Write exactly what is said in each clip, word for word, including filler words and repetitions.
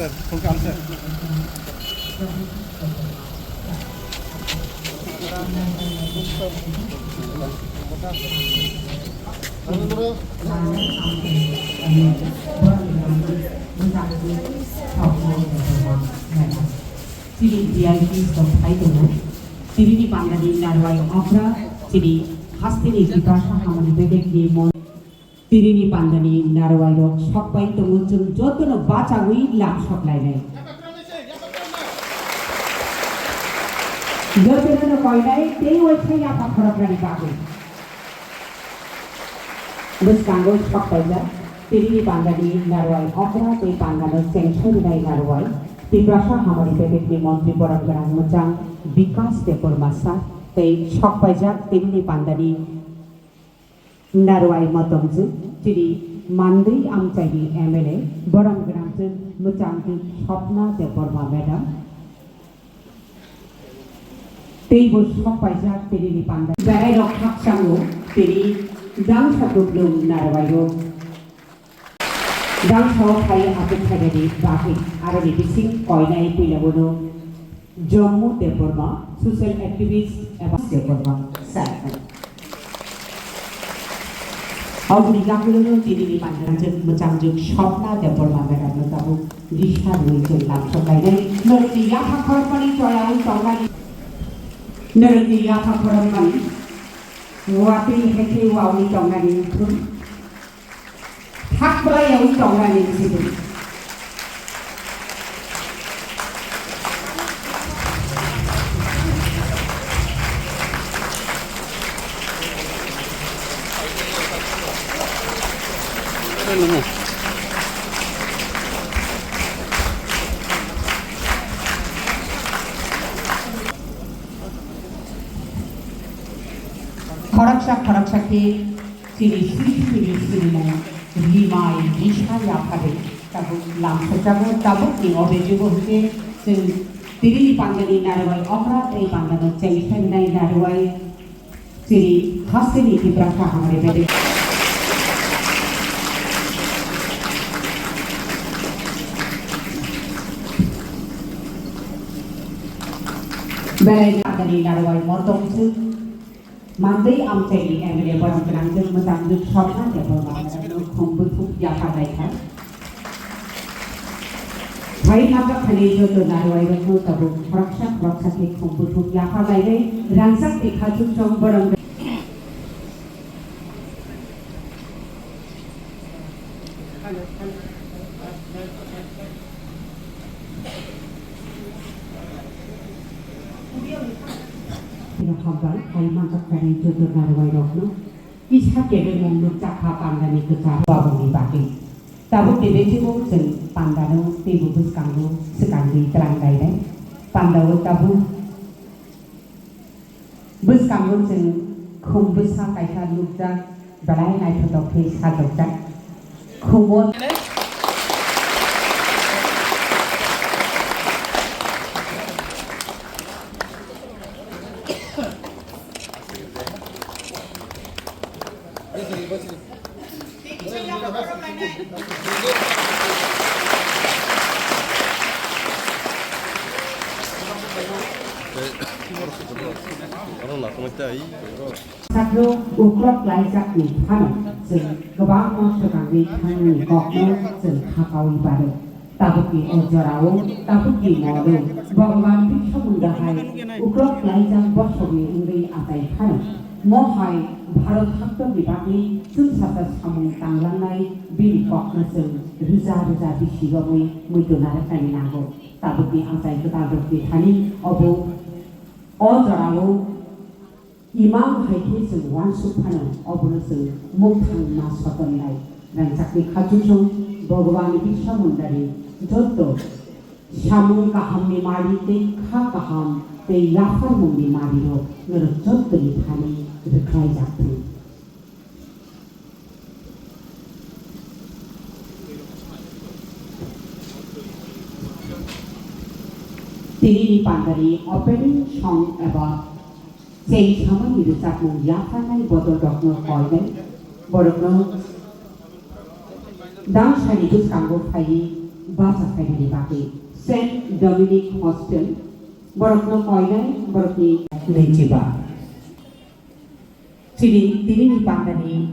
Chini V I P tongphai tongo. Tini ni pandani narwai okra, chini hasteni Tiprasa hamani bedekni mon. Tini ni pandani narwai rok sokpai tongo, chwng jotono bachawi lam sok lainai. Jotono koinai tei waisa yapha khoroknani bagwi. Bwskango sokpaijak, tini ni pandani narwai okra tei pandano chengsorinai narwai, Tiprasa hamani bedekni montri borom gwnang mwchang Bikas Debbarma sir tei sokpaijak tini ni pandani narwai motomjwk chini Mandwi amchaini M L A borom gwnangchwk mwchangchwk Swapna Debbarma madam. Teibo sokpaijak tini ni panda. Berai rok khakchangno tini dangsa kuplung narwai rok. Dangsa o khai aswk khainani bagwi aroni bising koinai puila bono Jammu Debbarma, social activist eba Debbarma, sir. Aboni yagulono tini ni manjak mwchangjwk Swapna Debbarma madam no tabuk risa rwi chwng lamsok lainai. Norokni yapha khorokmani choyaui tongnani, norokni yapha khorokmani watwi hai khe waui tongnani wngkhu. Thak bwlai yaui tongnani wngkhu. Khoroksa khoroksa khe chini sri sri sri mung rimai risa yaphari tabuk lamsokjago. Tabukni o bejugo hwnkhe chwng tini ni pandani narwai okra tei pandano chengkhainai narwai chini hasteni Tiprasa hamari bede. Belai pandani narwai motomswk Mandwi amchaini M L A borom gwnangjwk mwchangjwk Swapna Debbarma madam no khum buthuk yapha laikha. Phai mabra khani joto narwai rokno tabuk khoroksa khoroksa khe khum buthuk yapha lainai rangchak ni khachuksong borom. Hambai, hai manjak kari joto narwai rokno kisa kebengmung nukjakha pandani kwchar baboni bagwi. Tabuk kebengmung chwng pandano teibo bwskango swkangwi twlang lainai. Pandao tabuk Bwskango chwng khum bwsa kaisa nukjak, belai naithotok khe sajokjak. Khumo. Sakno uklok laijakni phano chwng kwbangma swkangwi thangnani kokno chwng kha kaui baro. Tabukni o jorao, tabukni molo Bhagwan Birsa Munda hai uklok laijak bosongni wngwi achai phano, mo hai Bharat haktorni bagwi chwngsacha samung tanglangnai bini kokno chwng rwja rwja bisi romwi muitu narwknani nango. Tabukni achai kwtal rokni thani obo o jorao Imang hai khe chwng uansuk phano, obono chwng mukthang ma sotonnai. Rangchakni khachuksong Bhagwan Birsa Mundani joto samung kahamni mari tei kha kaham tei yapharmungni marirok norok jottoni thani rwkhlaijak thung. Tinini pandani opening song eba cheng samani rwchapmung yapharnai bodol rokno koinai, borokno dangsani bwskango phaiwi Bacha khainani bagwi Saint Dominic Hostel, borokno koinai borokni naichiba. Chini tinini pandani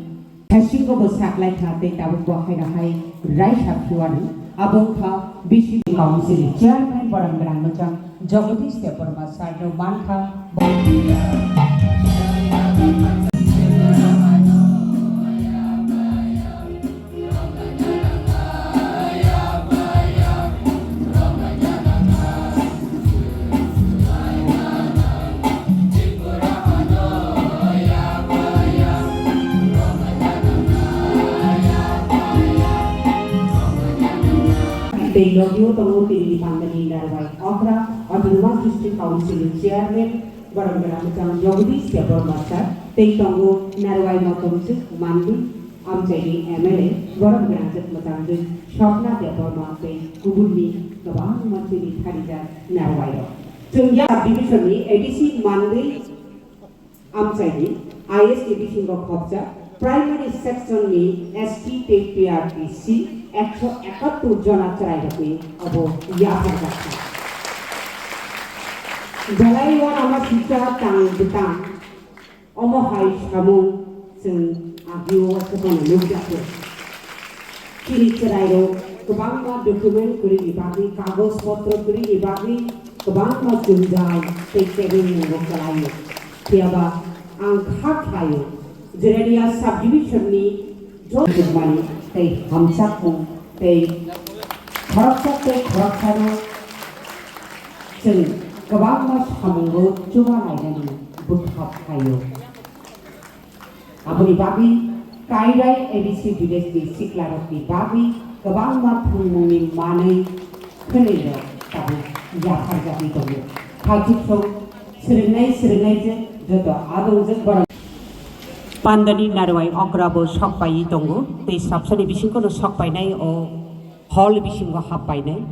thasingo bo saklai kha tei tabuk bo hai rw hai raisa phiwano abo wngkha B C Council Chairman borok gwnang mwchang Jagadish Debbarma sir no mankha. Tei nokni tongo tini pandani narwai okra Autonomous District Council Chairman borok gwnang mwchang Jagadish Debbarma sir tei tongo narwai motomjwk manwi Amchaini M L A borok gwnangjwk mwchangwi Swapna Debbarma tei kubunni kwbangma chini pharijak narwai rok. Chwng ya subdivision ni A D C manwi Amchaini I S ni bisingo khopjak primary section ni S T tei P R T C ekso ekattor jona chwrairokni abo yapharjak kha. Belai uanama sika tang bwtang. Omo hai samung chwng agio uansukmano nukjakgo. Chini chwrairok kwbangma document kwrwini bagwi, kagoj potro kwrwini bagwi kwbangma jwngjal tei kebengmungbo kwlaio. Phiyaba ang kha khlaio, Jirania subdivision ni jotmani tei hamjakmung tei khoroksa tei khoroksano chwng kwbangma samungo chuba lainani bwkhak khlaio. Aboni bagwi Kairai A D C village ni siklarokni bagwi kwbangma thwngmungni manwi khwnwi rok tabuk yapharjagwi tongo. Hachuk song swrwngnai swrwngnaijwk joto adongjwk borok. Pandani narwai okra bo sok paiwi tongo, tei sabsani bisingo no sok painai o hall bisingo hap painai.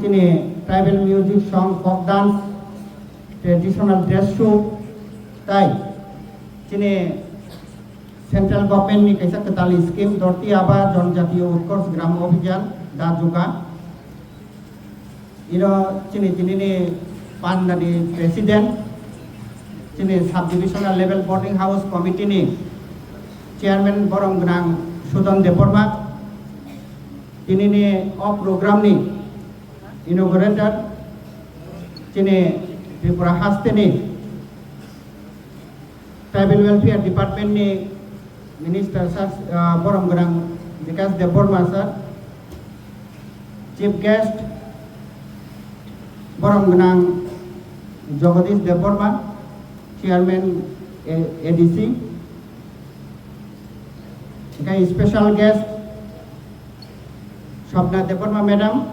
Chini tribal music, song, folk dance, traditional dress show, tai chini central government ni kaisa kwtal scheme Dharti Aaba Janjatiya Utkarsh Gram Abhiyan da juga. Iro chini tinini pandani president, chini subdivisional level boarding house committee ni chairman borom gwnang Sudan Debbarma, tinini o program ni inaugurator, chini Tripura haste ni Tribal Welfare Department ni Minister sir, ah, borom gwnang Bikash Debbarma sir, Chief Guest borom gwnang Jagadish Debbarma, Chairman A-, A D C, hingke Special Guest Swapna Debbarma Madam,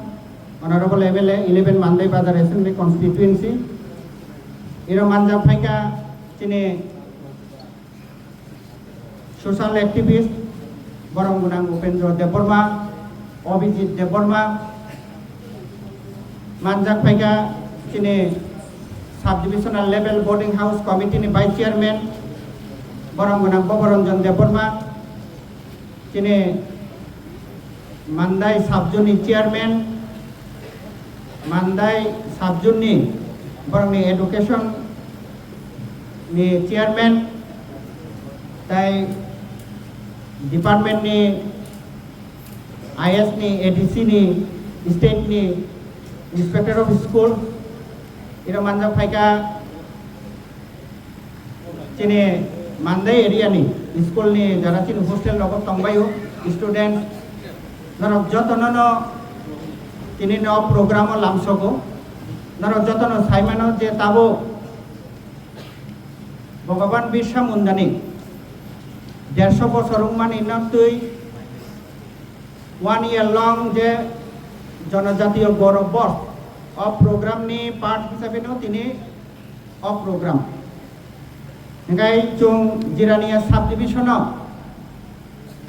Honorable M L A, eleven Mandai Bazar Assembly Constituency. Iro manjak phaikha chini social activist, borom gwnang Upendra Debbarma, Abhijit Debbarma. Manjak phaikha chini subdivisional level boarding house committee ni vice chairman, borom gwnang Boboranjan Debbarma. Chini Mandai subzone ni chairman, Mandai subzone ni borokni education ni chairman, tai department ni I S ni, A D C ni, state ni inspector of school, iro manjak phaikha. Chini Mandai area ni school ni jara chini hostel rogo tongbaio student norok jotono no tini no program o lamsogo, norok jotono saimano je tabuk Bhagavan Birsa Munda ni derso bosor wngmani no twi one year long je Jonojatiyo Gaurav Borse o program ni part hisabe no tini o program. Hingkai chwng Jirania subdivision o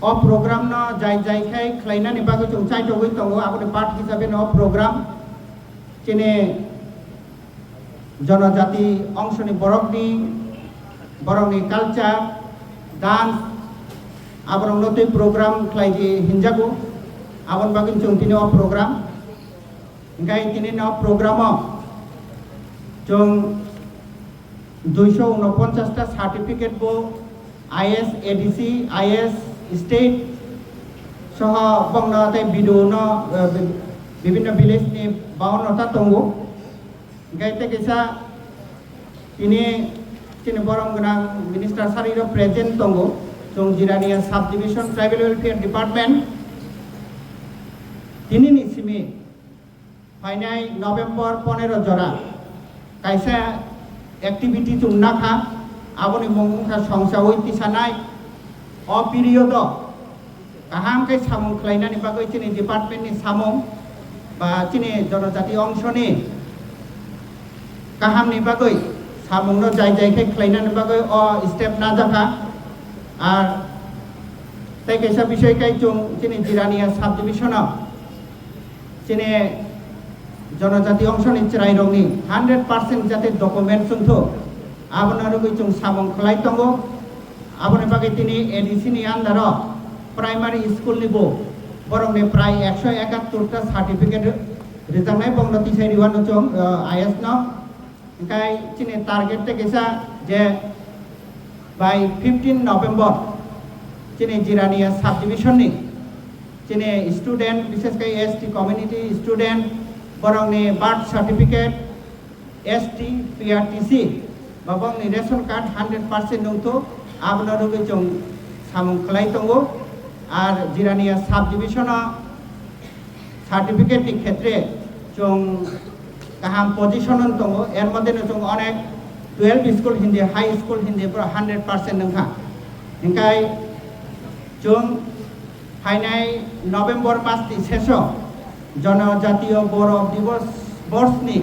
o program no jai jai khai khlainani bagwi chwng chaitogwi tongo, aboni part hisabe no o program chini jonojati ongsoni borokni, borokni culture, dance, aborokno twi program khlai di hinjago, aboni bagwi chwng tini o program. Hingkai tini no program o chwng duiso unoponchas ta certificate bo I S, A D C, I S state soho bongno tei B D O no, eh, bi-, bibinno village ni bawanno ta tongo. Hingkai tei kisa tini chini borom gwnang minister sir iro present tongo. Chwng Jirania subdivision tribal welfare department tini ni simi phainai November ponero jora kaisa activity chwng nakha, aboni mung wngkha songchawi tisanai. O period o kaham khe samung khlainani bagwi chini department ni samung ba chini jonojati ongsoni kahamni bagwi samungno jai jai khe khlainani bagwi o step najakha. Ar tei kaisa bisoi kai chwng chini Jirania subdivision o chini jonojati ongsoni chwrairokni hundred percent jate documents wngthok, abono rwgwi chwng samung khlai tongo. Aboni bagwi tini A D C ni under o primary school ni bo borokni prai ekso ekattor ta certificate rwjaknai, bongno tisai rwano chwng, uh, I S no. Hingkai chini target tei kisa je by fifteen November chini Jirania subdivision ni chini student, bishesh kai S T community student, borokni birth certificate, S T, P R T C, ba bongni ration card hundred percent wngthok, abono rwgwi chwng samung khlai tongo. Ar Jirania subdivision o certificate ni khetre chwng kaham position o tongo, er moddhe no chwng onek twelve school hindi, high school hindi pura hundred percent wngkha. Hingkai chwng phainai November mas ni seso Jonojatiyo Gaurav Divas Borse ni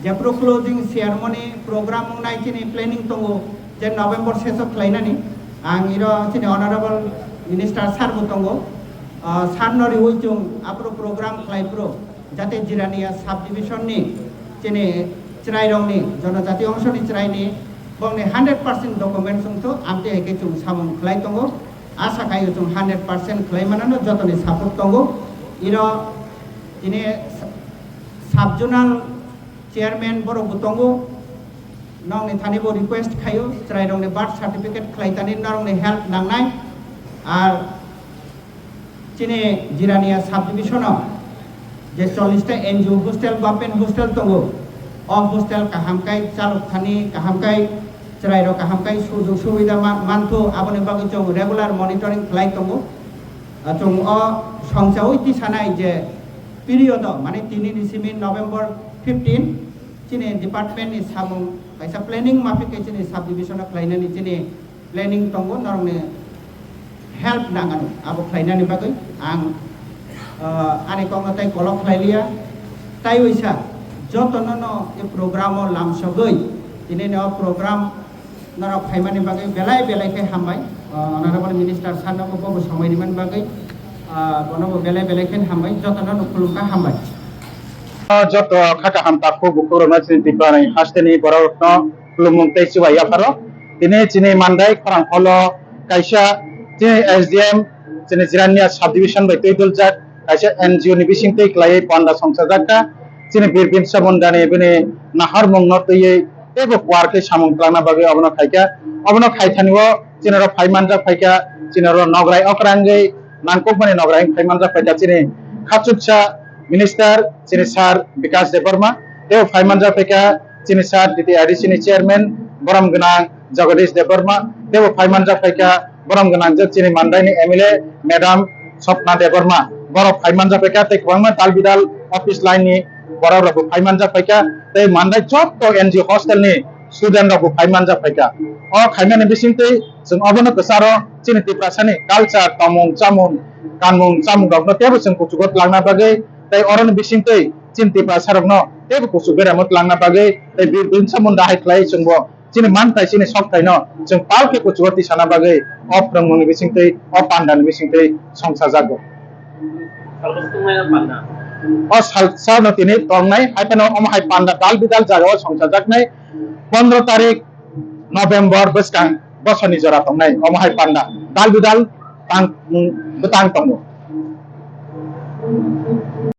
jephru closing ceremony program wngnai chini planning tongo je November seso khlainani. Ang iro chini honorable minister sir bo tongo, ah, sir no riwi chwng aphuru program khlai phuru jate Jirania subdivision ni chini chwrairokni, jonojati ongsoni chwraini bongni hundred percent documents wngthok, amtwi hai khe chwng samung khlai tongo. Asa khaio chwng hundred percent khlai manano jotoni support tongo. Iro tini sub-, sub-zonal chairman borok bo tongo. Nokni thani bo request khaio, chwrairokni birth certificate khlai tani norokni help nangnai. Ar chini Jirania subdivision o je chollish ta N G O hostel, government hostel tongo. O hostel kaham kai chalok thani, kaham kai chwrairok kaham kai sujog subida ma-, manthu, aboni bagwi chwng regular monitoring khlai tongo. Ah, chwng o songchawi tisanai je period o, mane tini ni simi November fifteen, chini department ni samung kaisa planning maphi khe chini subdivision o khlainani chini planning tongo, norokni help nang ano abo khlainani bagwi. Ang, ah, ani kokno tei kolok khlai liya. Tai uisa jotono no e program o lamsogwi tini no program norok phaimani bagwi belai belai khe hambai. Ah, honorable minister sir no bo bo somoi rimani bagwi, ah, bono bo belai belai khe hambai, jotono no khulumkha, hambai. Joto kha kaham takhuk bukhuk rokno chini Tripura ni hasteni borok rokno khulumung tei chubai yapharo. Tini chini Mandai khorang holo kaisa chini S D M chini Jirania subdivision bai twi duljak kaisa N G O ni bising twi khlaiwi panda songchajak kha. Chini Bir Birsa Munda ni bini naharmung no twiwi teibo kuar khe samung twlangna bagwi obono khaikha. Obono khaithani o chini oro phai manjak phaikha, chini oro nograi okrangwi nangkukmani nograi phai manjak phaikha chini khachuksa minister chini sir Bikash Debbarma, teibo phai manjak phaikha chini sir D T R D C ni chairman borom gwnang Jagadish Debbarma, teibo phai manjak phaikha borom gwnang je chini Mandaini M L A madam Swapna Debbarma, borok phai manjak phaikha tei kwbangma dal bidal office line ni borok rokbo phai manjak phaikha tei Mandai jotto N G O hostel ni student rokbo phai manjak phaikha. O khaimani bisingtwi chwng obono kwcharo chini Tiprasani culture, tongmung chamung, kanmung chamung rokno teibo chwng kuchugo twlangna bagwi tei oroni bisingtwi chini Tiprasa rokno teibo kuchuk beramo twlangna bagwi tei Bir Birsa Munda hai khlai chwngbo chini manthai chini sokthaino chwng pal khe kuchugo tisana bagwi o phrwngmungni bisingtwi o pandani bisingtwi songchajago. O salsano tini tongnai hai phano omo hai panda dal bidal jagao songchajaknai pondro tarik November bwskang bosoni jora tongnai omo hai panda dal bidal tang bwtang tongo.